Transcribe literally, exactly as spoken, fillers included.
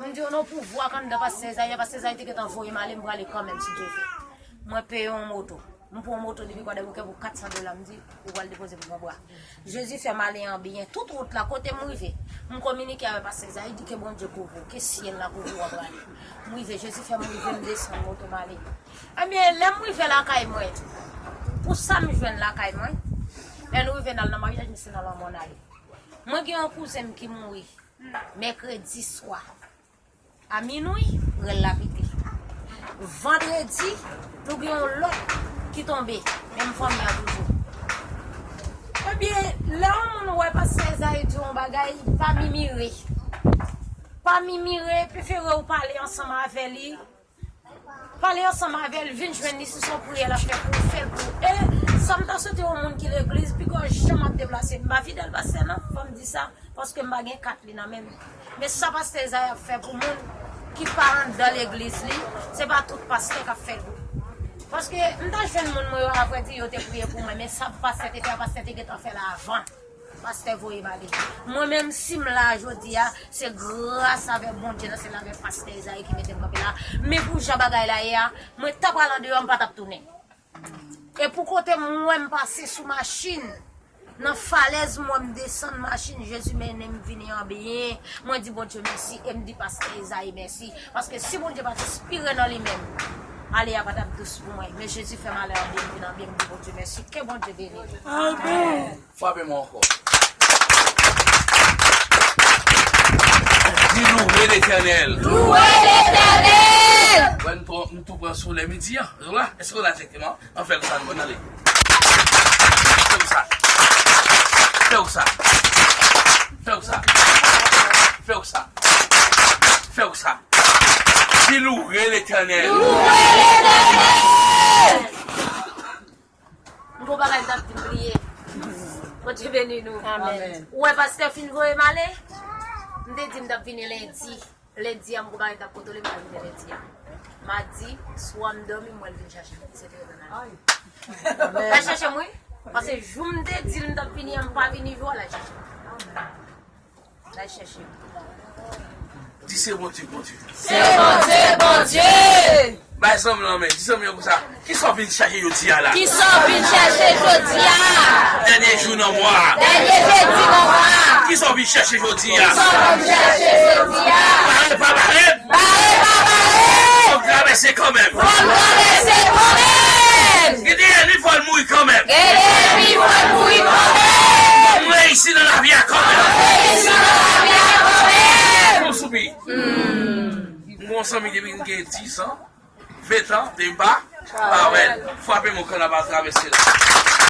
M di yo non, pouvwa k anndan pastè Ezayi a, pastè Ezayi te gentan voye m ale, m prale kanmenm si Dye vle. Mwen peye yon moto. M pran yon moto depi Kwadèboukè pou kat san dola, m di, ou pral depoze pou m anba. Jezi fè m ale an byen. Tout wout la, kote m rive, m kominike avèk pastè Ezayi, di ke Bondye kouvri w, ke syèl la kouvri w, w ap prale. M rive, Jezi fè m rive, m desann moto m ale. Ebyen, lè m rive lakay mwen, pou sa m jwenn lakay mwen, lè nou rive n al nan maryaj, misye nan lanmò n ale. Mwen gen yon kouzen m ki mouri mèkredi swa. A minwi, rèl la pete. Vandredi, nou gen yon lòt ki tonbe, menm fanmi an toujou. Ebyen, lè yon moun wè pastè Ezayi di yon bagay, pa mimire. Pa mimire, prefere w pale ansanm avè li. Pale ansanm avè l, vin jwenn li si se yon priyè l ap fè pou ou, fè l pou ou. E sa m ta swete yon moun ki legliz, piga jan m ap deplase, m pa fidèl pastè non, fò m di sa, paske m pa gen kat li nan men m. Men sa pastè Ezayi ap fè pou moun ki pa anndan legliz li, se pa tout pastè k ap fè l pou ou. Paske m ta jwenn moun mwen yo, avrèdi, yo te priye pou mwen, men sa pastè te fè a, pastè te gentan fè l avan. Pastè voye m ale. Mwen menm, si m la jodi a, se gras avèk Bondye nan syèl la, avèk pastè Ezayi ki mete m kanpe la. Men pou jan bagay la ye a, mwen ta pral andeyò, m pa t ap tounen. E pou kote m wè m pase sou machin, nan falèz m wè m desann machin, Jezi mennen m vini an byen. Mwen di Bondye mèsi e m di pastè Ezayi mèsi. Paske si Bondye pa t enspire nan li menm, ale a pa t ap dous pou mwen. Men Jezi fè m ale an byen, m vin an byen, m di Bondye mèsi. Ke Bondye beni nou. Amèn. Frape mwen ankò. Di louwe Letènèl. Louwe Letènèl. Wè, m tou, m tou pran sou lè midi an. Ou la? Èske w la, Jack? An fè l sa, nou konn ale. Fè w sa. Fè w sa. Fè w sa. Fè w sa. Fè w sa. Di louwe Letènèl. Louwe Letènèl. M gon bagay m t ap di m bliye. Bondye beni nou. Amèn. Ou wè pastè fin voye m ale? M te di m t ap vini lendi. Lendi a m gon bagay k ap kontwole m, m pa vini lendi a. Madi swa m dòmi, m wè l vin chache m. Misye te gentan ale. L al chache m wi. Paske jou m te di l m t ap vini an, m pa vini jou a, l al chache m. L al chache m. Di se Bondye, Bondye. Se Bondye, Bondye. Bay zanmi lan men, di zanmi an konsa. Kisa w vin chache jodi a la? Kisa w vin chache jodi a? Dènye jou nan mwa a. Dènye jedi nan mwa a. Kisa w vin chache jodi a? Kisa w vin chache jodi a? Pare pa pare? Pare pa pare? Fò m travèse kanmenm. Fò m travèse kanmenm. Gen de ènmi, fò l mouri kanmenm. Gen de ènmi, fò l mouri kanmenm. Fò m reyisi nan lavi a kanmenm. Fò m reyisi nan lavi a kanmenm. Fò m soupi. M gon zanmi depi m gen dis an. Ven tan, depi m pa, pa wè l. Frape mwen kanna pa travèse la.